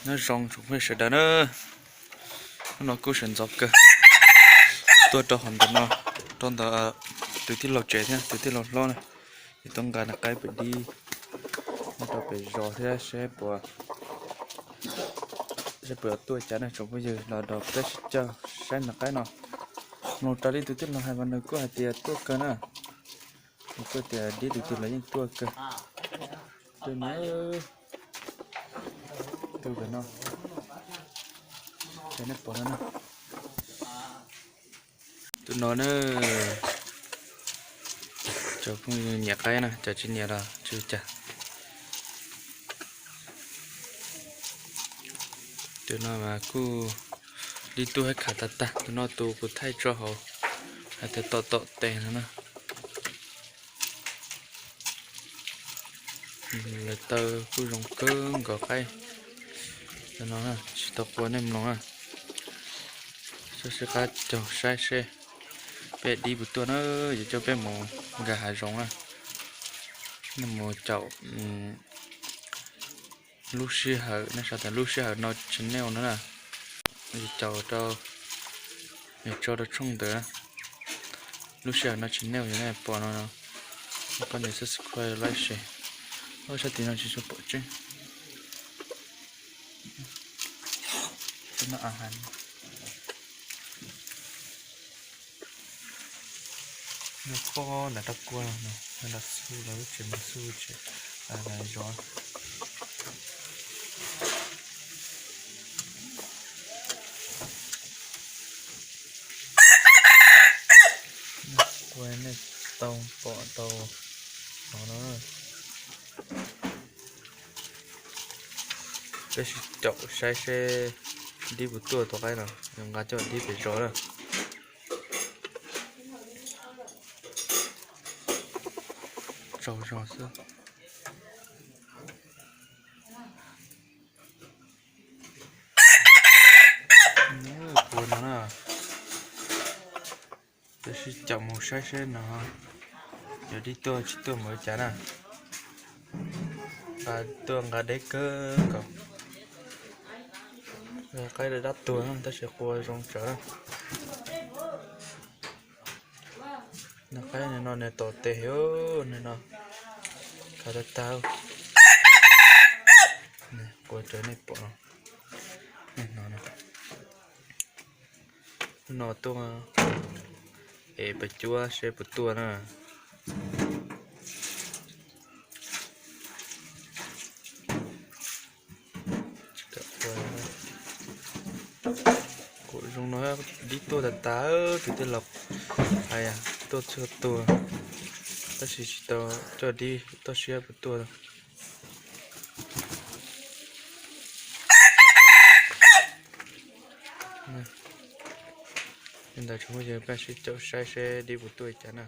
Nyob zoo tsoom phooj ywg sawv daws na, hnub no kuj sawv ntxov kawg, tuaj rau hauv ntawm no, rau ntawm tus tij laug tsev thiab tus tij laug hlob na, ces tuaj nqa nws qaib pem dib nyob rau pem zos thiab seb puas, seb puas yuav tuaj cas na tsoom phooj ywg, los nrog peb sib coj saib nws qaib no. Mloog raws li tus tij laug hais mas nws kuj hais tias tuaj kawg na, nws kuj tias dib tus twg los yeej tuaj kawg. Tus no, tus no, nej pom no na. Tus no na, cov phooj ywg nyiam qaib na, cov tsis nyiam los tsis ua cas. Tus no mas kuj dib tuaj hab khav tag tag, tus no tus kuv thaij tso hauv hais tias tom tom tes no na. Lawv taw kuj zoo kawg nkaus qaib. Tus no tsis tau qua nej mloog na. Sab sib qab caug saib seb peb dib puas tuaj na, yuav coj peb mus nkag hav zoov na. Nej mus caum lub sij hawm, nej sau tias lub sij hawm no channel no na. Caum rau, tso rau tshooj ntawd, lub sij hawm no channel yog nej pom no, koj nias subscribe, like, share. Sab tim no tsis tshua pom tseeb. Nyob pob ntawm rab kua no, nram xu lawv lub tsev mas xu tsev zov. Ua nej tau pom tau no na. Peb sib caum saib seb dib puas tuaj tus qaib no, yuav nqa coj dib pem zos na. Tsaug zog xwb. Ua no na. Peb sib caum mus saib seb no yuav dib tuaj tsis tuaj mus ua cas na. Nqa tuaj nqa deb kawg nkaus. Qaib dab tuag tab sis qua zoo tsawv na. Nws qaib no nws tom tes, nws no khav tag tag. Qua tsawv nej pom no. No tuaj es pes cuab seb puas tuaj na. Kuj zoo no, dib tuaj tag tag, tus tij laug hais tuaj txhua tuag, tab sis tsis tau coj dib toj siab puas tuaj. Li ntawd tsoom phooj ywg, peb sib caum saib seb dib puas tuaj cas na.